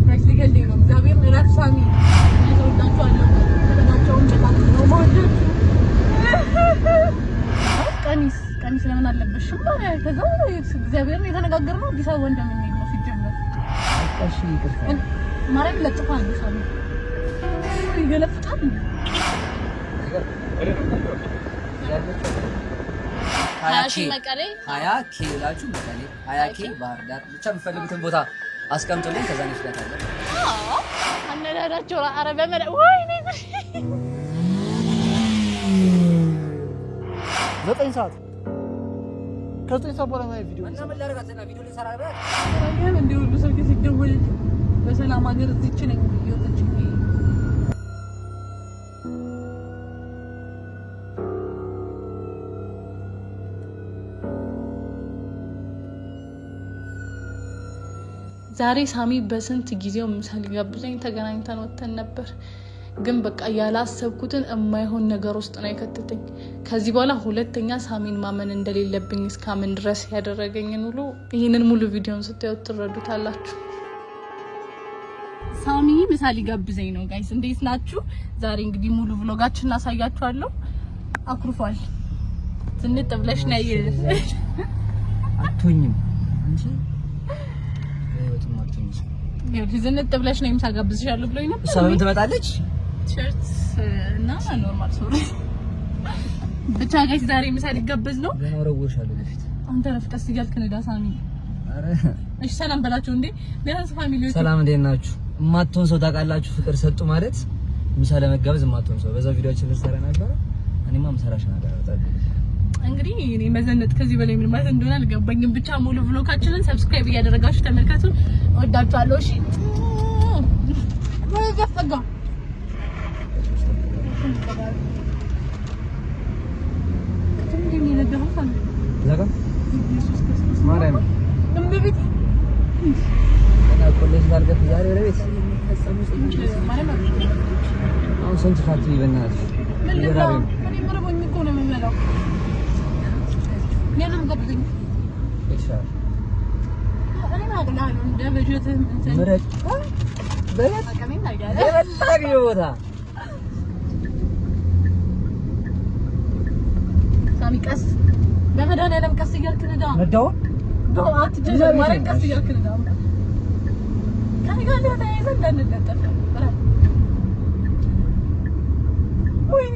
Guys፣ ሊገለኝ ነው። እግዚአብሔር እረፍ ሳሚ። እወዳችኋለሁ። ፈለጋቸውን በጣም ነው የምወዳችሁ። ቀሚስ ለምን አለበሽም? ከዛ እግዚአብሔርን የተነጋገርነው አዲስ አበባ እንደምንሄድ ነው ሲጀመር። እሺ ይቅርታ። ማርያም ለጥፋ ነው ሳሚ፣ ይገለፍጣል። 20,000 መቀሌ፣ 20K ብላችሁ መቀሌ፣ 20K ባህር ዳር፣ ብቻ የምትፈልጉትን ቦታ አስቀምጡልኝ። ከዛ ነው ይችላታለን። አነዳዳቸው ኧረ በመለ ወይኔ 9 ሰዓት፣ ከ9 ሰዓት በኋላ ነው ቪዲዮ። እና ምን ላደርጋት እና ቪዲዮ ልሰራ ነበር። እንደ ሁሉ ስልክ ሲደወል በሰላም ሀገር እዚች ነኝ እየወጣች። ዛሬ ሳሚ በስንት ጊዜው ምሳ ሊጋብዘኝ ተገናኝተን ወጥተን ነበር። ግን በቃ ያላሰብኩትን የማይሆን ነገር ውስጥ ነው የከተተኝ። ከዚህ በኋላ ሁለተኛ ሳሚን ማመን እንደሌለብኝ እስካምን ድረስ ያደረገኝን ሁሉ ይህንን ሙሉ ቪዲዮን ስታዩት ትረዱታላችሁ። ሳሚ ምሳ ሊጋብዘኝ ነው። Guys፣ እንዴት ናችሁ? ዛሬ እንግዲህ ሙሉ vlog ኣችን እናሳያችኋለሁ። አኩርፏል። ዝንጥ ብለሽ ነይ። አትሆኝም አንቺ፣ በህይወትም አትሆኝም። ይኸውልሽ ዝንጥ ብለሽ ነይ ምሳ ጋብዝሻለሁ ብሎኝ ነበር። እሷ በምን ትመጣለች? ቲሸርት እና normal ሱሪ ብቻ። Guys፣ ዛሬ ምሳ ሊጋበዝ ነው። ገና ወረወርሻለሁ በፊት። አንተ ረፍ፣ ቀስ እያልክ ንዳ ሳሚ። ኧረ እሺ ሰላም በላቸው እንዴ ቢያንስ family ዎች። ሰላም፣ እንዴት ናችሁ? የማትሆን ሰው ታውቃላችሁ። ፍቅር ሰጡ ማለት ምሳ ለመጋበዝ የማትሆን ሰው በዛ ቪዲዮአችን ልንሰራ ነበር። እኔማ ምሰራሽ ነበር በጣም። እንግዲህ እኔ መዘነጥ ከዚህ በላይ ምን ማለት እንደሆነ አልገባኝም። ብቻ ሙሉ vlog ኣችንን subscribe እያደረጋችሁ ተመልከቱ። እወዳችኋለሁ። እሺ ወይ ዘፈጋ ዘጋ ማርያም እምቤት እና ኮሌጅ ላልገፍ ዛሬ ወደ ቤት። አሁን ስንት ፋት በእናትሽ እየራበኝ ነው። እኔ ምርቦኝ እኮ ነው የምበላው። ያንም ጋብዘኝ። ይሻላል። እኔ አቅልሃለሁ እንደ በጀትህ እንትን ምረጭ አቅሜን ታውቂያለህ። የፈለግሽው ቦታ። ሳሚ ቀስ፣ በመድኃኒዓለም ቀስ እያልክ ንዳ። ነዳውን አትጀ- ማርያም ቀስ እያልክ ንዳ። ከእኔ ጋር ተያይዘህ እንዳንለጠፍ። ወይኔ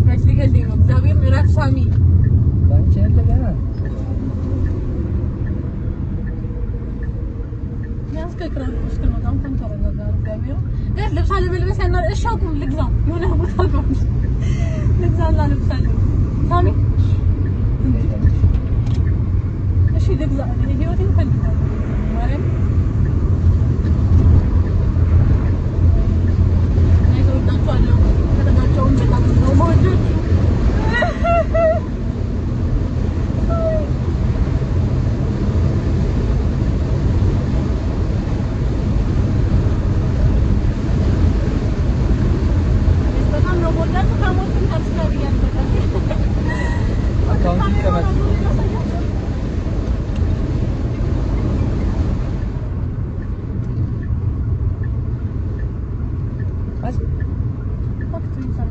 guys፣ ሊገለኝ ነው። እግዚአብሔር እረፍ ሳሚ። ባንቺ ያለ ገና ቢያንስ ከክረምቱ እስክንወጣ እንኳን ተረጋጋ። እግዚአብሔር ግን ልብስ አለመልበስ ያና እሺ አቁም፣ ልግዛ፣ የሆነ ቦታ አቁም፣ ልግዛና ልብሳለሁ ሳሚ። እሺ ልግዛ፣ እኔ ህይወቴን እፈልጋለሁ። ማርያም እኔ እወዳችኋለሁ። ፈለጋቸውን በጣም ነው የምወዳችሁ። በጣም ነው የምወዳችሁ። ከሞትኩም subscribe እያደረጋችሁ Account ይቀመጥ።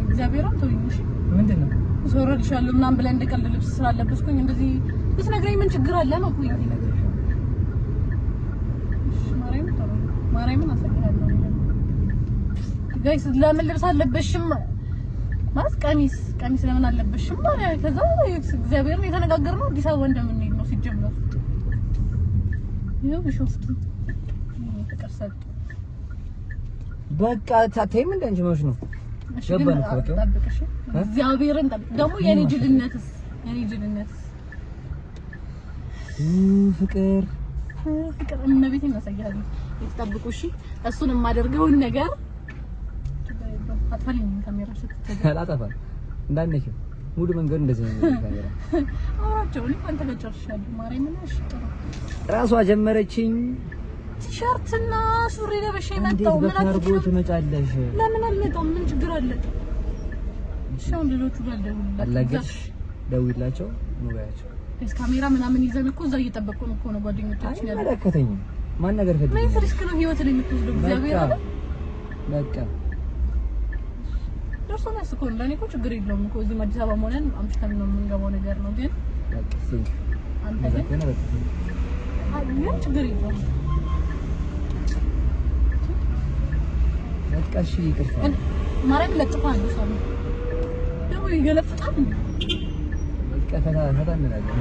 እግዚአብሔርን ተወኝ። እሺ ምንድን ነው? እወርድሻለሁ ምናምን ብለህ እንደ ቀልድ ልብስ ስላለበስኩኝ እንደዚህ ብትነግረኝ ምን ችግር አለ ነው እኮ። እሺ ማርያምን ተወኝ። ማርያምን አሳይሃለሁ። Guys፣ ለምን ልብስ አለበሽም ማለት ቀሚስ ለምን አለበሽም ማለት ከዛ እግዚአብሔርን የተነጋገርነው አዲስ አበባ እንደምንሄድ ነው ሲጀመር። ይኸው ቢሾፍቱ ፍቅር ሰጡ። በቃ ታተይም እንደ አንቺ መች ነው እሺ ገባን ግን እኮ በቃ። ጠብቅ እሺ። እግዚአብሔርን ጠብቅ። ደግሞ የኔ ጅልነትስ ፍቅር ፍቅር እመቤቴን እናሳያለን። የተጠብቁ እሺ። እሱን የማደርገውን ነገር አጥፋልኝ ካሜራ ስትተጋ አላጠፋም እንዳነኪው ሙሉ መንገዱ እንደዚህ ነው። ካሜራ አውራቸው። እኔ አንተ ጋር ጨርሻለሁ። ማርያምን እሺ ጥሩ ራሷ ጀመረችኝ። ቲሸርትና ሱሪ ለበሼ እንዴት መጣው። ምን በካርጎ አትችልም? ትመጫለሽ? ለምን አልመጣም? ምን ችግር አለ? እሺ አሁን ልጆቹ ጋር ልደውልላቸው። አላገጥሽ፣ ደውይላቸው ነው በያቸው። ካሜራ ምናምን ይዘን እኮ እዛ እየጠበቁን እኮ ነው ጓደኞቻችን ያሉት። አይመለከተኝም። ማን ነገር ፈልግ ምን risk ነው ህይወትን የምትወስደው? እግዚአብሔር አለ በቃ ደርሶ መልስ እኮ ነው። ለእኔ እኮ ችግር የለውም እኮ እዚህም አዲስ አበባ ሆነን አምሽተን ነው የምንገባው ነገር ነው። ግን በቃ thank አንተ ግን ምንም ችግር የለውም። በቃ እሺ፣ ይቅርታ ማርያም ለጥፋ ነው ሰው ደግሞ ይገለፍጣል። በቃ ፈታ ፈታ እንላለን።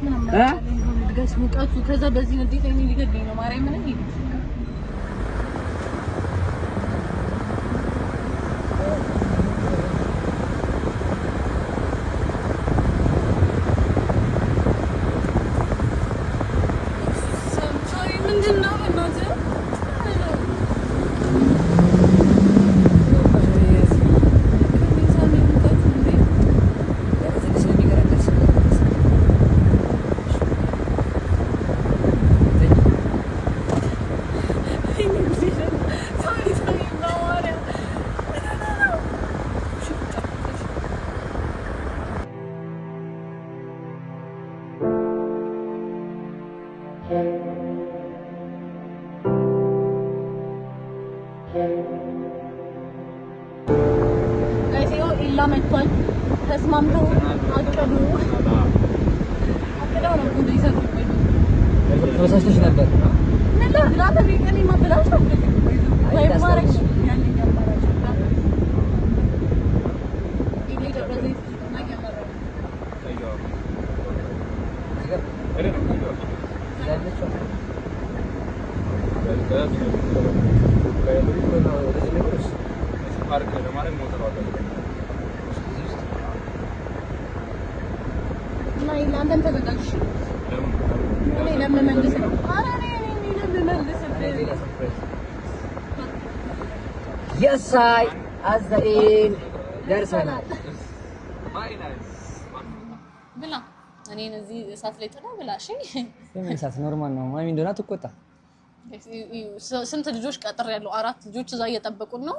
ምን ሙቀቱ ከዛ በዚህ ንዴት እኔ ሊገድለኝ ነው። ማርያምን ሂድ ምንድን ነው በእናትህ? ኢላ መጥቷል። ተስማምተው አቀዱ አቅደው ነው እንደ ይሰሩ ተበሳጭተሽ ነበር። ምን ላድርግ? አንተ እኔ ማበላሽ ነው ወይ ያለኝ አማራጭ አንተም ተዘጋጅ። እኔ ለምመልስ ነው። ኧረ እኔ ለምመልስልህ የሳይ አዘኤል ደርሰናል። ብላ እኔን እዚህ እሳት ላይ ጥላ ብላ። እሺ የምን እሳት normal ነው። ማሚ እንደሆነ አትቆጣ። ስንት ልጆች ቀጥር ያለው አራት ልጆች እዛ እየጠበቁን ነው።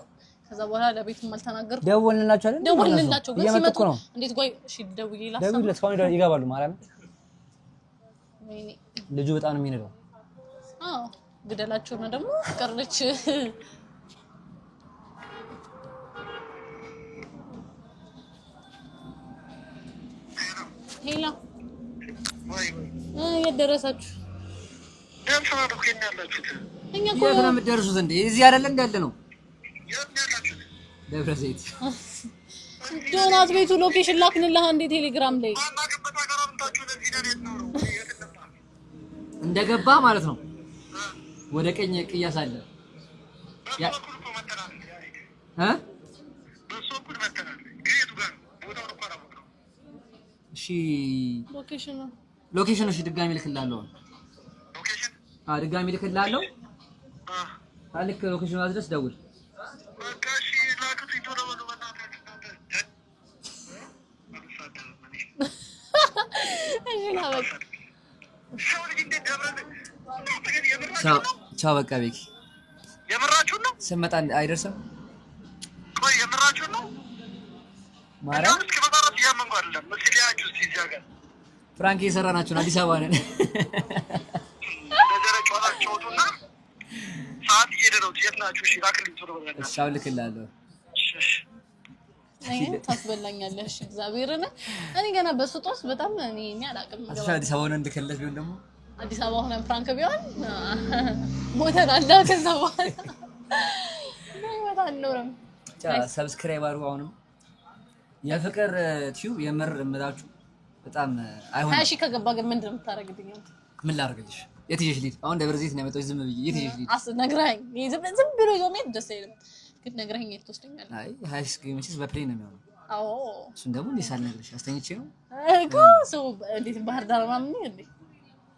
ከዛ በኋላ ለቤትም አልተናገርኩም። ደወልንላቸው አይደል? ደወልንላቸው ግን እየመጡ ሲመጡ እኮ ነው። እንዴት ቆይ፣ እሺ ደውዬ ላሰማ። ደውይለት፣ እስካሁን ይገባሉ። ማርያም ወይኔ ልጁ በጣም ነው የሚነዳው። አዎ ግደላቸው ነው ደግሞ ቀረች። Hello የት ደረሳችሁ? እኛ እኮ የት ነው የምትደርሱት እንዴ? እዚህ አይደለ እንዳለ ነው ደብረ ዘይት ዶናት ቤቱ location ላክንልህ አንዴ ቴሌግራም ላይ እንደገባ ማለት ነው። ወደ ቀኝ ቅያስ አለ እ እሺ location ኑ location እሺ፣ ድጋሚ እልክልሃለሁ። አዎ ድጋሚ እልክልሃለሁ። ልክ location ኑ አድረስ ደውል። እሺ ና በቃ ቻው ቻው። በቃ ቤኪ የምራችሁን ነው? ስመጣ አይደርስም። ቆይ የምራችሁን ነው? ማርያም እስከ መጣራት እያመንኩ አይደለም። እስኪ ሊያችሁ እስኪ እዚያ ጋር prank እየሰራናችሁ ነው። አዲስ አበባ ነን። እንደዚህ አይነት ጨዋታ ጨወቱና ሰዓት እየሄደ ነው። የት ናችሁ? እሺ ላክልኝ ቶሎ በል እሺ አሁን እልክልሃለሁ። እሺ፣ እሺ። እኔን ታስበላኛለህ። እሺ እግዚአብሔርን እኔ ገና በስጦስ በጣም እኔ እኔ አላውቅም። አዲስ አዲስ አበባ ሆነን እንድከለስ ቢሆን ደግሞ አዲስ አበባ ሆነን prank ቢሆን ሞተን አለ። ከዛ በኋላ በህይወት አንኖርም። ብቻ subscribe አድርጉ። አሁንም የፍቅር ቲዩብ የምር እምላችሁ በጣም አይሆንም። 20,000 ከገባ ግን ምንድን ነው የምታደርግልኝ? ምን ላድርግልሽ? የት ይዤሽ ልሂድ? አሁን ደብረ ዘይት ነው የመጣሁት። ዝም ብዬ የት ይዤሽ ልሂድ? ነግረኸኝ ዝም ብሎ ይዞ መሄድ ደስ አይልም። ግን ነግረኸኝ የት ትወስደኛለህ? አይ 20,000 መቼስ በ plane ነው የሚሆነው። አዎ እሱን ደግሞ እንዴት ሳልነግርሽ አስተኝቼ ነው እኮ ሰው እንዴት ባህር ዳር ምናምን እንዴ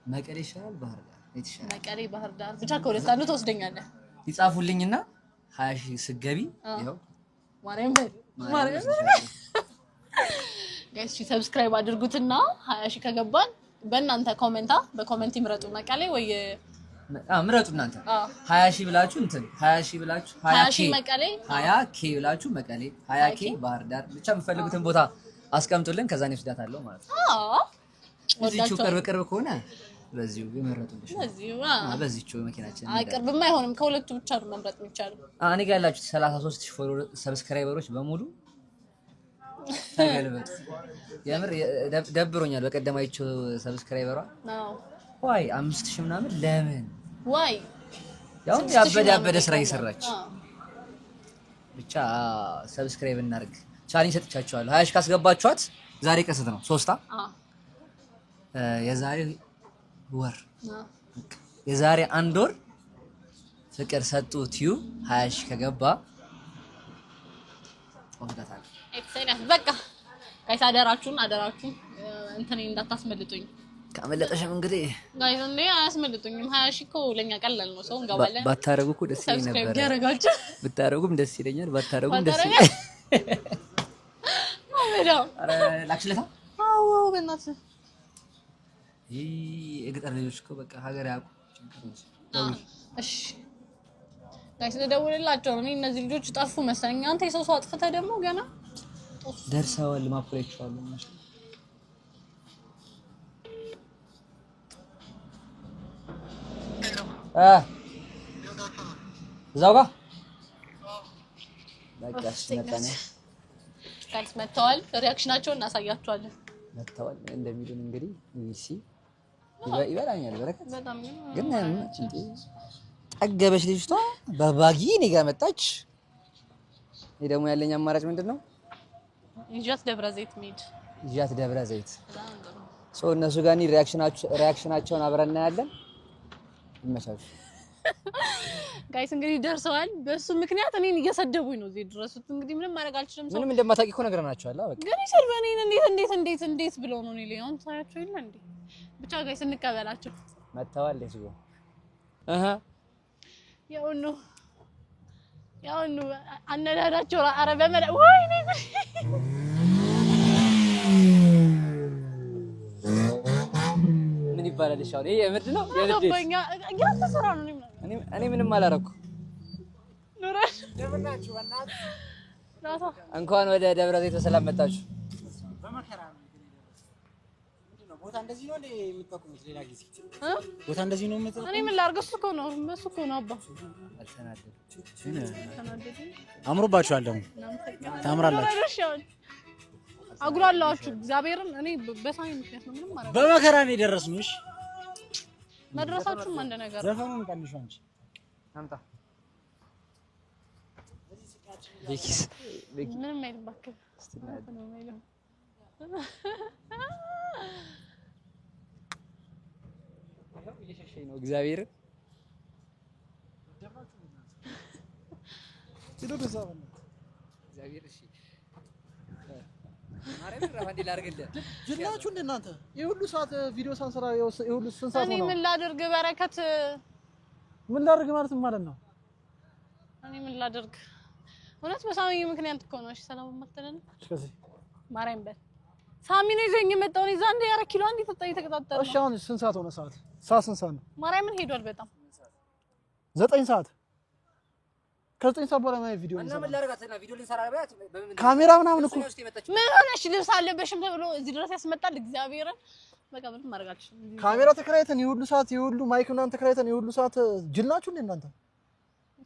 መቀሌ ይሻላል ባህር ዳር የት ይሻላል? መቀሌ፣ ባህር ዳር ብቻ ከሁለት አንዱ ትወስደኛለህ። ይጻፉልኝና 20,000 ስገቢ ይኸው ማርያም በል ማርያም guys subscribe አድርጉትና 20,000 ከገባን በእናንተ comment በ comment ይምረጡ። መቀሌ ወይ ምረጡ እናንተ 20,000 ብላችሁ እንትን 20,000 ብላችሁ 20,000 መቀሌ 20 K ብላችሁ መቀሌ 20 K ባህር ዳር ብቻ የምትፈልጉትን ቦታ አስቀምጡልን። ከዛ እኔ ወስዳታለሁ ማለት ነው። አዎ እዚቹ ቅርብ ቅርብ ከሆነ በዚሁ የመረጡልሽ በዚሁ በዚቹ መኪናችን አይ ቅርብማ አይሆንም። ከሁለቱ ብቻ ነው መምረጥ የሚቻለው። እኔ ጋር ያላችሁት 33 ሺህ follower subscriber ኦች በሙሉ ተገልበጡ። የምር ደብሮኛል። በቀደም አይቼው subscriber ሯ why 5,000 ምናምን ለምን why ያው ያበደ ያበደ ስራ እየሰራች ብቻ subscribe እናድርግ። Challenge ሰጥቻችኋለሁ። 20 ሺህ ካስገባችኋት ዛሬ ቀስት ነው ሶስታ የዛሬ ወር የዛሬ አንድ ወር ፍቅር ሰጡ ቲዩ 20 ሺህ ከገባ ወስዳታለሁ። በቃ guys አደራችሁን አደራችሁን እንትን እንዳታስመልጡኝ። ካመለጠሽም እንግዲህ guys እንዴ አያስመልጡኝም። 20 ሺህ እኮ ለኛ ቀላል ነው። ሰው እንገባለን። ባታረጉ እኮ ደስ ይለኝ ነበር። ብታረጉም ደስ ይለኛል፣ ባታረጉም ደስ ይለኛል። ኧረ ላክሽለታ። አዎ በእናትህ ይህ የገጠር ልጆች እኮ በቃ ሀገር ያውቁ። እሺ guys ልደውልላቸው ነው። እኔ እነዚህ ልጆች ጠፉ መሰለኝ። አንተ የሰው ሰው አጥፍተህ ደግሞ ገና ደርሰዋል። ማፕሬቸዋለሁ እዛው ጋር በቃ እሺ፣ መጣን። Guys መጥተዋል። Reaction ኣቸውን እናሳያቸዋለን። መጥተዋል እንደሚሉን እንግዲህ እሺ፣ ይበላኛል። በረከት ግን ጠገበች ልጅቷ በባጊ እኔ ጋር መጣች። እኔ ደግሞ ያለኝ አማራጭ ምንድን ነው? ይዣት ደብረ ዘይት መሄድ። ይዣት ደብረ ዘይት so እነሱ ጋር እኔ reaction ኣቸውን አብረን እናያለን። ይመቻችሁ Guys። እንግዲህ ደርሰዋል። በሱ ምክንያት እኔን እየሰደቡኝ ነው እዚህ ድረሱት። እንግዲህ ምንም ማድረግ አልችልም። ሰው ምንም እንደማታውቂ እኮ ነግረናቸዋል። በቃ ግን ይሰድበ እኔን እንዴት እንዴት እንዴት እንዴት ብለው ነው እኔ ላይ አሁን ሳያቸው የለ እንዴ። ብቻ guys እንቀበላቸው። መጥተዋል። Let's go እህ ያው ነው ያው ነው አነዳዳቸው። ኧረ በመለ ወይኔ ምን ይባላል? እሺ አሁን ይሄ የምርድ ነው የንዴት? ያንተ ስራ ነው። እኔ ምንም አላደረኩ። እንኳን ወደ ደብረ ዘይት በሰላም መጣችሁ። ቦታ እንደዚህ ነው የምትጠቁሙት? ሌላ ጊዜ ቦታ እንደዚህ ነው የምትጠቁሙት? እኔ ምን ላድርግ? እሱ እኮ ነው እሱ እኮ ነው አባ። አምሮባችኋል፣ ደግሞ ታምራላችሁ። አጉራላችሁ እግዚአብሔርን። እኔ በሳሚ ምክንያት ነው ምንም ማለት በመከራ ነው የደረስነው። እሺ መድረሳችሁም አንድ ነገር ነው። ዘፈኑን ቀንሹ አንቺ አምጣ ቤኪስ ምንም አይልም እባክህ። እየሸሸኝ ነው እግዚአብሔር እግዚአብሔር። እሺ ጅል ናችሁ እንደ እናንተ ይሄ ሁሉ ሰዓት ቪዲዮ ሳንሰራ ይሄ ሁሉ ስንት ሰዓት እኔ ሆነው? ምን ላድርግ በረከት፣ ምን ላድርግ ማለት ምን ማለት ነው? እኔ ምን ላድርግ? እውነት በሳሚ ምክንያት እኮ ነው። እሺ ሰላም አትለን ከዚህ ማርያም በል ሳሚ ነው ይዞኝ የመጣው። እኔ እዛ እንደ አራት ኪሎ አንድ የተቀጣጠረ እሺ አሁን ስንት ሰዓት ሆነ? ሰዓት ሰዓት ስንት ሰዓት ነው? ማርያምን ሄዷል በጣም 9 ሰዓት። ከ9 ሰዓት በኋላ ነው ቪዲዮ እና ምን ላደርጋት እና ቪዲዮ ልንሰራ በያት በምን ካሜራ ምናምን እኮ ውስጥ የመጣችው ምን ሆነሽ ልብስ አለበሽም ተብሎ እዚህ ድረስ ያስመጣል። እግዚአብሔርን በቃ ምንም ማድረግ አልችልም። ካሜራ ተከራይተን ይሄ ሁሉ ሰዓት ይሄ ሁሉ mic ምናምን ተከራይተን ይሄ ሁሉ ሰዓት ጅል ናችሁ እንደ እናንተ?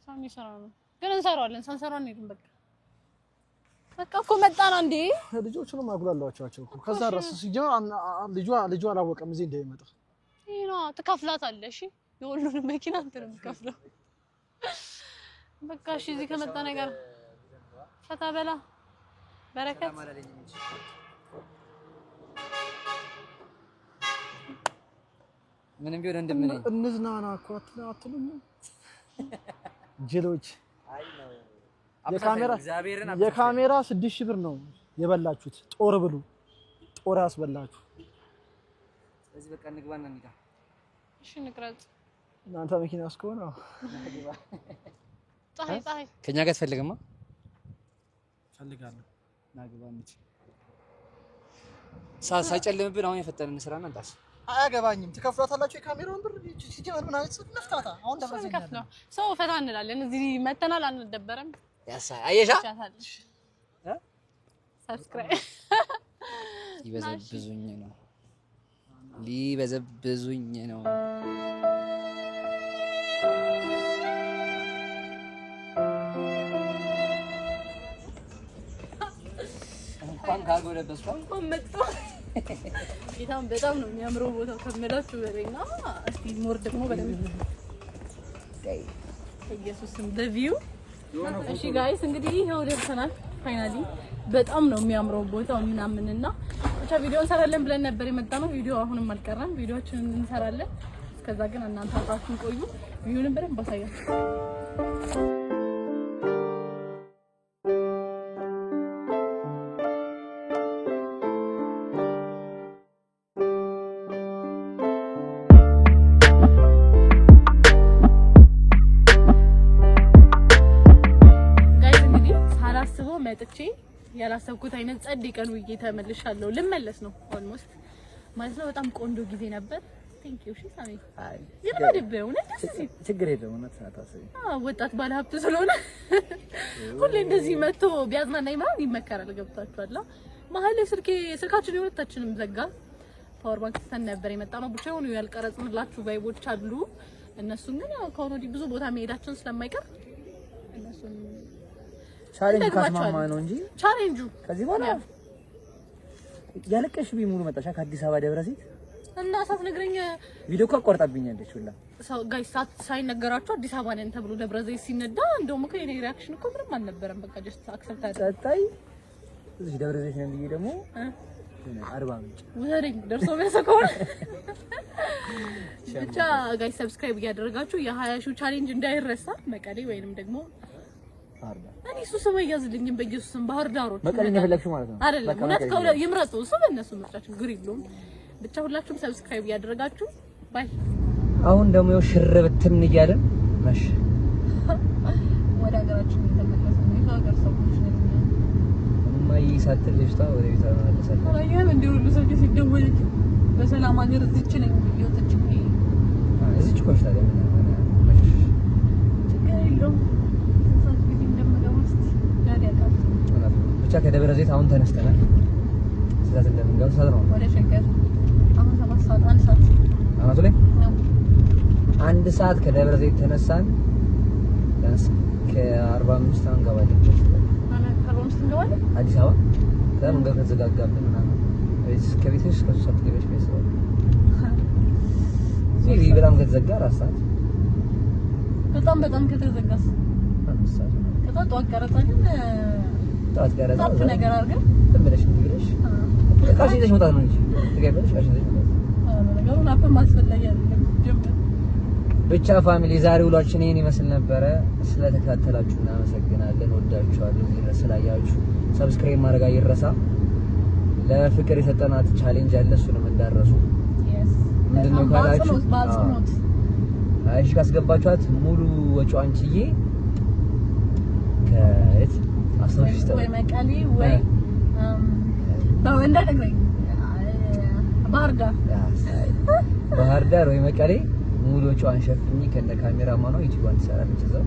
ሳሚ ስራ ነው ግን እንሰራዋለን። ሳንሰራ አንሄድም። በቃ በቃ እኮ መጣን እንዴ። ልጆቹንም አጉላሏቸው እኮ ከዛ ድረስ ሲጀመር ልጇ ልጇ አላወቀም እዚህ እንደሚመጣ። ይሄ ነው ትከፍላታለህ። እሺ የሁሉንም መኪና አንተ ነው የምትከፍለው። በቃ እሺ እዚህ ከመጣ ነገር ፈታ በላ በረከት። ምንም ቢሆን ወንድም ነኝ። እንዝናና እኮ አትሉም? ጅሎች። የካሜራ 6,000 ብር ነው የበላችሁት። ጦር ብሉ፣ ጦር ያስበላችሁ። ስለዚህ በቃ እንግባና እንሂዳ። እሺ እንቅረጽ። እናንተ መኪና እስከሆነ ፀሐይ ፀሐይ ከኛ ጋር ትፈልግማ? ፈልጋለሁ። ና ግባ እንሂድ። ሳይጨልምብን አሁን የፈጠንን ስራና እንጣስ። አያገባኝም። ትከፍሏታላችሁ የካሜራውን ብር ሲጀመር ምን አይነት ነፍታታ። አሁን ደብረ ዘይት ከፍ ነው ሰው ፈታ እንላለን። እዚህ መተናል አንደበረም። ያሳ አየሻ Subscribe ሊበዘብዙኝ ነው፣ ሊበዘብዙኝ ነው። እንኳን ካጎነበስኩ እንኳን መጡ። ጌታም በጣም ነው የሚያምረው ቦታው ከምላችሁ በላይና እስቲ more ደግሞ በደንብ ኢየሱስም the view። እሺ guys እንግዲህ ይኸው ደርሰናል finally። በጣም ነው የሚያምረው ቦታው ምናምን እና ብቻ ቪዲዮ እንሰራለን ብለን ነበር የመጣነው። ቪዲዮ አሁንም አልቀረም፣ ቪዲዮአችንን እንሰራለን። እስከዛ ግን እናንተ አብራችሁን ቆዩ። view ንም በደንብ አሳያችሁ። Guys እንግዲህ ሳላስበው መጥቼ ያላሰብኩት አይነት ጸድ ቀን ውዬ ተመልሻለሁ። ልመለስ ነው almost ማለት ነው። በጣም ቆንጆ ጊዜ ነበር። Thank you። እሺ ሳሚ ይልመድብህ። እውነት ደስ ሲል ችግር የለውም። እውነት አታስቢ። አዎ ወጣት ባለሀብት ስለሆነ ሁሌ እንደዚህ መጥቶ ቢያዝናናኝ ምናምን ይመከራል። ገብቷችኋል? መሀል ላይ ስልካችን የሁለታችንም ዘጋ። Power bank ትተን ነበር የመጣ ነው። ብቻ የሆኑ ያልቀረጽንላችሁ vibe ኦች አሉ። እነሱን ግን ያው ከአሁን ወዲህ ብዙ ቦታ መሄዳችን ስለማይቀር እነሱን Challenge ካስማማ ነው እንጂ ቻሌንጁ ከዚህ በኋላ ያለቀሽ ቢሙሉ ሙሉ መጣሻ ከአዲስ አበባ ደብረ ዘይት እና ሳትነግረኝ ቪዲዮ እኮ አቋርጣብኛለች ሁላ። ሰው guys ሳይነገራችሁ አዲስ አበባ ነን ተብሎ ደብረ ዘይት ሲነዳ እንደውም እኮ የኔ reaction እኮ ምንም አልነበረም። በቃ just accept አድርግ። ቀጣይ እዚህ ደብረ ዘይት ነን ብዬ ደግሞ አርባ ምንጭ ውሰደኝ ደርሶ መልስ ከሆነ ብቻ guys subscribe እያደረጋችሁ የ20 ሺው challenge እንዳይረሳ። መቀሌ ወይንም ደግሞ ባህር ዳር። እኔ እሱ ስም አይያዝልኝም። በኢየሱስ ስም ባህር ዳሮች መቀሌ ነው የፈለግሽው ማለት ነው? አይደለም እውነት ከሁለ ይምረጡ። እሱ በእነሱ ምርጫ ችግር የለውም። ብቻ ሁላችሁም subscribe እያደረጋችሁ bye። አሁን ደግሞ ያው ሽር ብትን እያለን መሽ ወደ ሀገራችን እየተመለስን ነው። የሀገር ሰዎች ነን እኛ። እማዬ ሳትል ልጅቷ ወደ ቤቷ መመለሳለች። አላየህም እንደ ሁሉ ሰው ሲደወል በሰላም ሀገር እዚች ነኝ ብዬ ወጥቼ እዚች እኮ ነሽ ታዲያ ምን መሸሽ? ችግር የለውም። ስንት ሰዓት ጊዜ እንደምገባ እስኪ ዳድ ያውቃል። እውነት ነው። ብቻ ከደብረ ዘይት አሁን ተነስተናል። ስታት እንደምንገባ ሰዓት ነው ወደ ሸገር አሁን 7 ሰዓት 1 ሰዓት አናቱ ላይ ነው። 1 ሰዓት ከደብረ ዘይት ተነሳን። ቢያንስ ከ45 እንገባለን ከ45 እንገባለን አዲስ አበባ። ከዛ መንገድ ከተዘጋጋብን ምናምን ከቤትሽ እስከ 3 ሰዓት ትገቢያለሽ ብዬ አስባለሁ። maybe በጣም ከተዘጋ 4 ሰዓት በጣም በጣም ከተዘጋስ 5 ሰዓት ምናምን። ከዛ ጠዋት ቀረጻ ግን ጠዋት ቀረጻ ጣፍ ነገር አድርገን ዝም ብለሽ እንዲህ ብለሽ እቃሽን ይዘሽ መውጣት ነው እንጂ ትገቢያለሽ፣ እቃሽን ይዘሽ መውጣት። ነገሩን map ም አስፈላጊ አይደለም ጀምር። ብቻ family ዛሬ ውሏችን ይሄን ይመስል ነበረ። ስለተከታተላችሁ እናመሰግናለን። ወዳችኋለሁ። እዚህ ድረስ ስላያችሁ subscribe ማድረግ አይረሳ። ለፍቅር የሰጠናት challenge አለ፣ እሱንም እንዳረሱ። ምንድን ነው ካላችሁ በአጽንኦት እሺ ካስገባችኋት ሙሉ ወጪዋን ችዬ ከየት አስታውሽ ወይ መቀሌ ወይ እንዳትነግረኝ ባህር ዳር ባህር ዳር ወይ መቀሌ ሙሉ ወጪዋን ሸፍኜ ከነ ካሜራማኗ ዩቲዩብዋን ትሰራለች እዛው።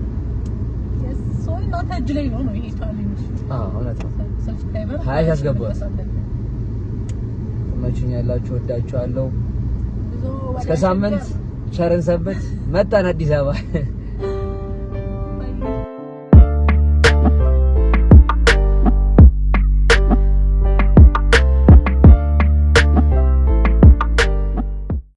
So እናንተ እጅ ላይ ነው ይሄ challenge። አዎ እውነት ነው። Subscriber 20 ሺህ አስገቧት። ትመቹኛላችሁ፣ ወዳችኋለሁ። እስከ ሳምንት ቸርን ሰንብት። መጣን አዲስ አበባ።